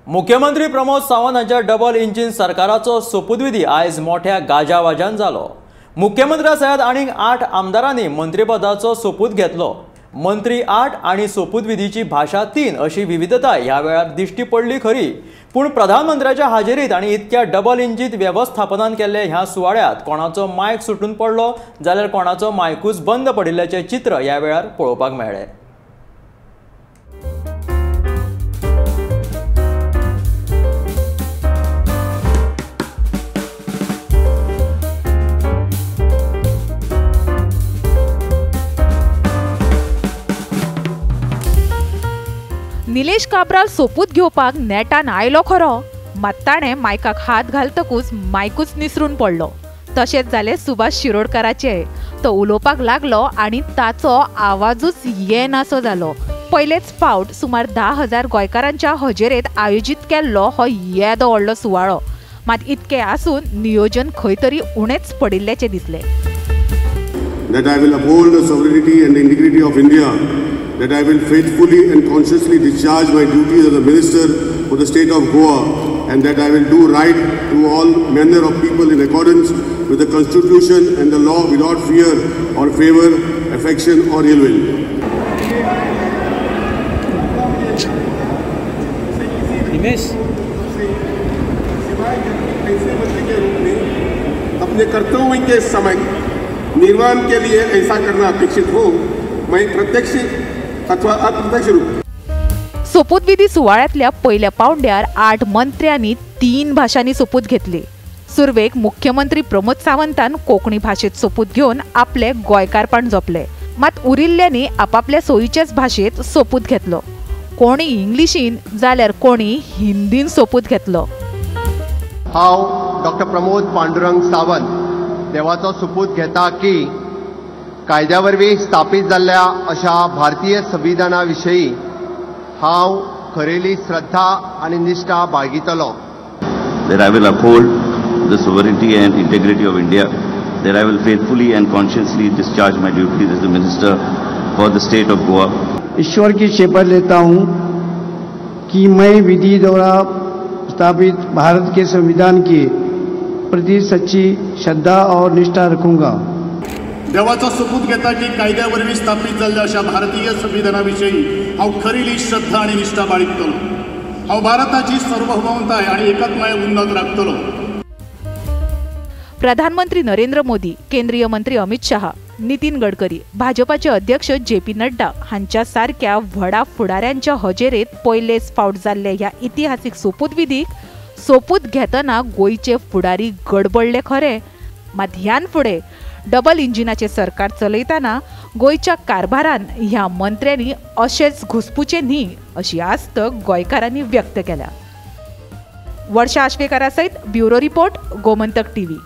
मुख्यमंत्री प्रमोद सावंत हांच्या double engine सरकाराचो सोपूतविधी आयज मोठ्या गाजावाजान जालो। मुख्यमंत्र्या सयत आनीक 8 आमदारांनी मंत्रीपदाचो सोपूत घेतलो। मंत्री 8 आनी सोपूतविधीची भाशा 3 अशी विविधताय ह्या वेळार दिश्टी पडली खरी, पूण प्रधानमंत्र्याच्या हाजेरीत आनी इतक्या डबल इंजीन वेवस्थापनान केल्ले ह्या सुवाळ्यांत कोणाचो मायक सुटून पडलो जाल्यार कोणाचो मायकूच बंद पडिल्ल्याचें चित्र ह्या वेळार पळोवपाक मेळ्ळें। निलेश काब्राल सोपूत घेवपाक नेटान आयलो खरो, मात ताणें मायकाक हात घालतकूच मायकूच निसरून पडलो। तशेंच जालें सुभाष शिरोडकाराचें। तो उलोवपाक लागलो आनी ताचो आवाजूच येनासो जालो। पयलेच फावट सुमार 10,000 गोंयकारांच्या हजेरेंत आयोजीत केल्लो हो येदो व्हडलो सुवाळो, मात इतकें आसून नियोजन खंय तरी उणेंच पडिल्ल्याचें दिसलें। That I will uphold the sovereignty and integrity of India, that I will faithfully and consciously discharge my duties as a minister for the state of Goa, and that I will do right to all manner of people in accordance with the Constitution and the law without fear or favor, affection or ill will. अपने कर्तव्य K समय निर्वहन K लिए ऐसा करना अपेक्षित हो, मैं प्रत्यक्ष अथवा अप्रत्यक्ष रूप। सोपूतविधी सुवाळ्यांतल्या पयल्या पावंड्यार 8 मंत्र्यांनी 3 भाशांनी सोपूत घेतले। सुरवेक मुख्यमंत्री प्रमोद सावंतान कोंकणी भाशेंत सोपूत घेवन आपले गोंयकारपण जपले, मात उरिल्ल्यांनी आपापल्या सोयीच्याच भाशेंत सोपूत घेतलो। कोणी इंग्लिशीन जाल्यार कोणी हिंदीन सोपूत घेतलो। हांव डॉक्टर प्रमोद पांडुरंग सावंत देवाचो सोपूत घेता की कायद्या वरवीं स्थापीत जाल्ल्या अशा भारतीय संविधाना विशीं हांव खरेली श्रद्धा आनी निष्ठा बाळगितलो। That I will uphold the sovereignty and integrity of India, that I will faithfully and consciously discharge my duties as the minister for the state of Goa. ईश्वर की शपथ लेता हूँ कि मैं विधि द्वारा स्थापित भारत के संविधान के प्रति सच्ची श्रद्धा और निष्ठा रखूंगा। देवाचो सोपूत घेता की कायद्या वरवीं स्थापित जाल्ल्या अशा भारतीय संविधाना विशीं हांव खरेली श्रद्धा आनी निष्ठा बाळगितलो। हांव भारताची सार्वभौमताय आनी एकात्मताय उन्नत राखतलो। प्रधानमंत्री नरेंद्र मोदी, केंद्रीय मंत्री अमित शहा, नितीन गडकरी, भाजपाचे अध्यक्ष जे पी नड्डा हांच्या सारक्या व्हडा फुडाऱ्यांच्या हजेरेंत पयलेच फावट जाल्ले ह्या इतिहासीक सोपूतविधीक सोपूत घेतना गोंयचे फुडारी गडबडले खरे, मात ह्यान फुडें डबल इंजिनाचें सरकार चलयतना गोंयच्या कारभारान ह्या मंत्र्यांनी अशेंच घुसपुचें न्ही अशी आस्त गोंयकारांनी व्यक्त केल्या। वर्षा आश्वेकारा सयत ब्युरो रिपोर्ट, गोमंतक टीव्ही।